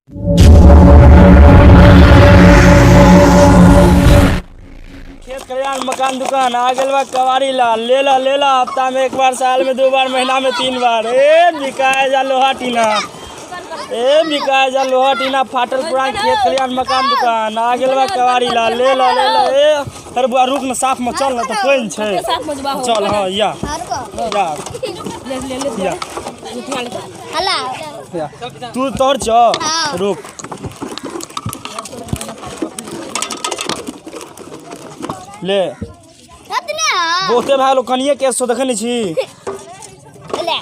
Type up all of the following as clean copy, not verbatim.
खेत खलिहान मकान दुकान आ गेल बा कबाड़ी ला ले ला ले ला हफ्ता में एक बार, साल में दो बार, महीना में तीन बार। ए बिकाए जा लोहा टीना, ए बिकाए जा लोहा टीना, फाटल पुरान खेत खलिहान मकान दुकान आ गेल बा कबाड़ी ला ले ला ले ला। ए अरे बुआ रुक न, साफ में चल न त पानि छै। साफ में जबा हो। चल हाँ या या ले ले ले या हला या। तू तोर छ हाँ। रुक ले कतना बहुते भए गेलो कनिए केस छौ देखै नहि छी। ले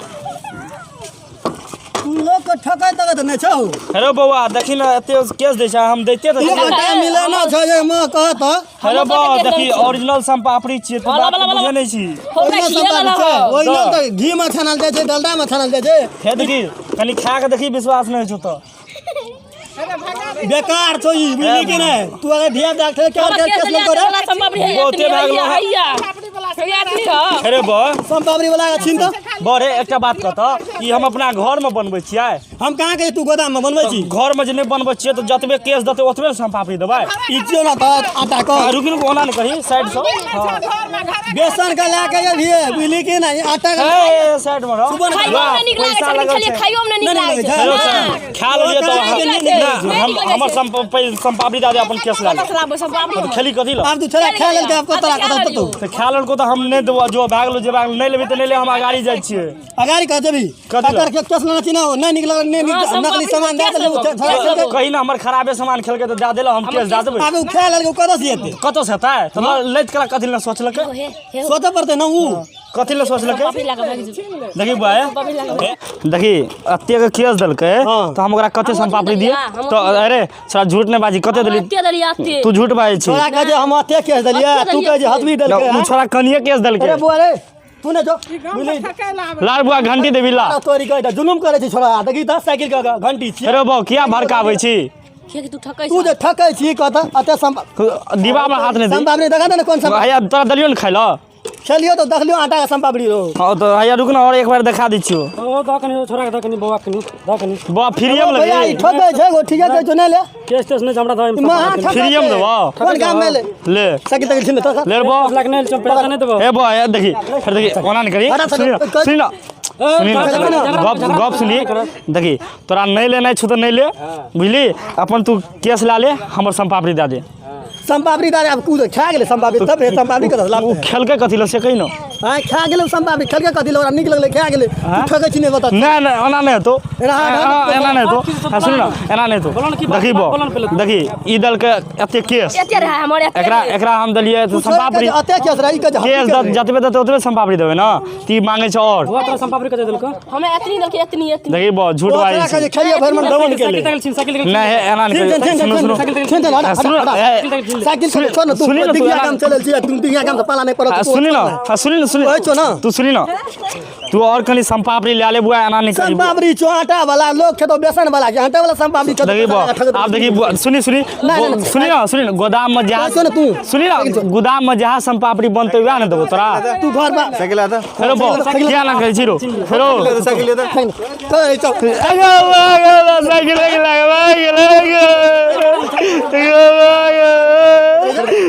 तू लोग के ठकै तकै नहि छौ। हेलो बौआ देखी न एते केस दै छै हम दैते तऽ एक छियै। घंटा मिले ना छै जे माँ कहत। हेलो बौआ केस देखी दै छै। ओरिजिनल सम्पापड़ी छियै, तू वाला, बात वाला, बुझै नहि छी। हमरा ओहिना खिए वाला सम्पापड़ी छै, हो। ओहिना तऽ घी मे छानल जाइ छै, डलडा मे छानल जाइ छै। हे देखी कनि खा कऽ देखी, विश्वास नहि होइ छौ तऽ। बेकार छौ ई, बुझली कि नहि? तू अगर धिया पुता के हमरा केस केस केस लिया करे वाला सम्पापड़ी है। बहुते एतनी, भए गेलो। हैया हैया हैया एतनी हो। हेरे बौ सम्पापड़ी वाला के छीन तऽ। बौ रे एकटा बात कहतऽ, ई हम अपना घरमे बनबै छियै। हम कहाँ कहै तू गोदाम मे बनबै छी? घरमे जे नहि बनबै छियै तऽ जतबे केस देतै ओतबे ने सम्पापड़ी देबै। ई छियौ ने तऽ आटा आ, के रुकि रुकि ओना नहि कही साइडसँ। हँ बेसन के लए के एलियै, बुझली कि नहि? आटा के ए साइड मे रह। सुबह खाइयो में नीक लागै पैसा छै, लगल छलियै छै। खाइयो में नीक नहि लागै नीक छै। हेलो ना। सर, खा लेलियै तऽ नीक लागै छै। ना, नहि हम नीक लागै हमर छै। सम्पापड़ी दए दे, अपन केस लए ले। कतऽ से लाबबै सम्पापड़ी हम? खेली कथी लए? आब तू छोड़ा खा लेलकै, आब कतऽ कतऽ तू तऽ खा लेलको तऽ हम नहि देबो, जो भए गेलो जे भए गेलो, नहि लेबही तऽ नहि ले, हम अगाड़ी जाइ छियै। अगाड़ी कह जेबी? कथी लए? एकर के केस लेना छी ना, नहि नीक लगल, नहि नीक हाँ, नकली सम्पापड़ी सामान दए केस देलकै, लेबो, छोड़ा केस खेलकै। लेबो। कही ने हमर खराबे सामान खेलकै तऽ दए देलक, हम केस दए देबै। आब ओ खा लेलकै, ओ कतऽ से एतै? कतऽ से हेतै तऽ लैत कला कथी लए सोचलकै? हे हे सोचऽ पड़तै ने ऊ। कथी लए सोचलकै? सम्पापड़ी लए कऽ भागि जेबै। देखी बुआ देखी एतेक केस देलकै हाँ। तऽ हम ओकरा कते हम सम्पापड़ी ओतनी दियै? देलियै, हम तऽ अरे छोरा झूठ नहि बाजी, कते देली? एते देलियै एते। तू झूठ बाजै छी। छोड़ा कहै छै हम एते केस देलियै, एते तू कहै छै हतबी देलकै। ओ छोरा कनिए केस देलकै। अरे बुआ रे तू ने जो बुझली लाल बुआ घंटी देबी ला। तोरी कहै जुलुम करै छै छोड़ा, देखी तऽ साइकिल के घंटी छी। हेरो बौ किया भड़काबै छी? किएकि तू ठकै तू छह। जे ठकै छी कहत एते दीवा मे हाथ नहि दी। सम्पापड़ी देखा दे ने कोन सम्पापड़ी। हैया तोरा देलियौ ने खाइ लए? खेलियो तऽ देखलियो आटा के सम्पापड़ी रहो। हँ तऽ हैया रुक ने और एक बार देखा दै छियौ। ओ दऽ कनी छोड़ा के दऽ कनी बौआ कनी दऽ कनी। बा फ्रीए मे भैया ई लेबही? ठकै छै एगो, ठीके कहै छौ, नहि ले। केस तेस नहि छै हमरा दऽ। महा ठकै फ्रीए मे छै। देबौ? कोन काम मे ले? ले साइकिल ताइकिल छीन ले तऽ। ले बौ लाख नहि चल, पैसा नहि देबो। हे बौ हे देखी फेर देखी ओना नहि करी। हटा सुनी साइकिल। सुनी ना सुनी ना गप गप सुनी, देखी तोरा नहि लेनाइ छौ तऽ नहि ले, बुझली? अपन तू केस लए ले, हमर सम्पापड़ी दए दे। सम्पापड़ी दए दे, आब कूद खा गेलै सम्पापड़ी तब हे सम्पापड़ी कतऽ से ओ लाबतै? खेलकै कथी लए से कही ने। आँय खा गेलै सम्पापड़ी, खेलकै कथी लए? ओकरा नीक लगलै खा गेलै, तू ठकै छी नहि बता। नहि नहि ओना नहि हेतौ, एना एना नहि हेतौ। हाँ, सुन ना एना नहि हेतौ। देखी बौ देखी ई देलकै एते केस। एते रहै हमर एते एकरा रहै। एकरा हम देलियै तऽ तू छोड़ सम्पापड़ी के एते केस रहै, ई कहै छै केस हत्ती जतबे देतै ओतबे सम्पापड़ी देबै ने, तऽ ई मांगै छै और। बौआ तोरा सम्पापड़ी कते देलको? हमरा एतनी देलकै एतनी एतनी। देखी बौ झूठ ओ बाजै तोरा कहै छै। छै खेलियै भरि मन दमन केले। साइकिल छीन, साइकिल नहि हे, एना नहि छीन, करी। छीन, सुनू छीन, सुनू छीन, छीन, हटा, हाँ, सुनू हटा, ए, साइकिल छोड़ छोड़ ना तू सुनी ना तू, दिग्गिया एना- काम चलल छी, तू दिग्गिया काम से पाला नहि पड़त। हाँ, सुनी ना हाँ, सुनी ना सुनी कहै छौ ना। तू सुनी ना, तू और कनी सम्पापड़ी लए ले बुआ, एना नहि करी बुआ। सम्पापड़ी छौ आटा वाला, लोग खेतो बेसन वाला के आटा वाला सम्पापड़ी खेतो। देखी बा आब देखी बुआ, सुनी सुनी नहीं, नहीं, सुनी ना सुनी ना गोदाम में जहाँ कहै छौ ना तू। सुनी ना गोदाम में जहाँ सम्पापड़ी बनतै वएह ने देबो तोरा। तू घर पर साइकिल आता हेलो बा किया ना करै छी रो हेलो साइकिल आता कहै छौ। अगे अगे साइकिल साइकिल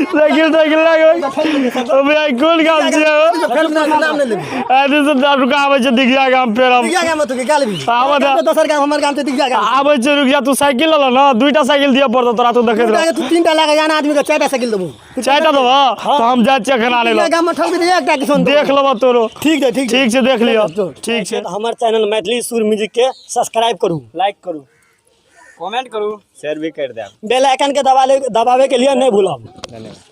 साइकिल साइकिल अबे आई कोन गाम छियै? फेर नाम नहि लेबही। अरे से रुका, आबै छै दिघिया गाम फेर हम। दिग्गिया गाम मे तू के लेबही? आबऽ दे। दोसर गाम, हमर गाम छै दिग्गिया गाम। आबै छै, रुक जा। तू साइकिल लेलऽ ने, दुइटा साइकिल दिअ पड़तौ तोरा, तू देखैत रह। तू तीनटा लागे जाना आदमी के चारिटा साइकिल देबू। चारिटा देबऽ तऽ हम जाइ छियै एखन आनै दिग्गिया लए। गाम मे ठकबी तऽ एकटा किसान देख लेबऽ तोरो। ठीक छै, ठीक। ठीक छै, देख लिअ, ठीक छै। हमर चैनल मैथिली सुर म्यूजिक के सब्सक्राइब करू, लाइक करू, कमेंट करू, शेयर भी कर देब, बेल आइकन के दबावे के लिए नहीं भूलब। धन्यवाद।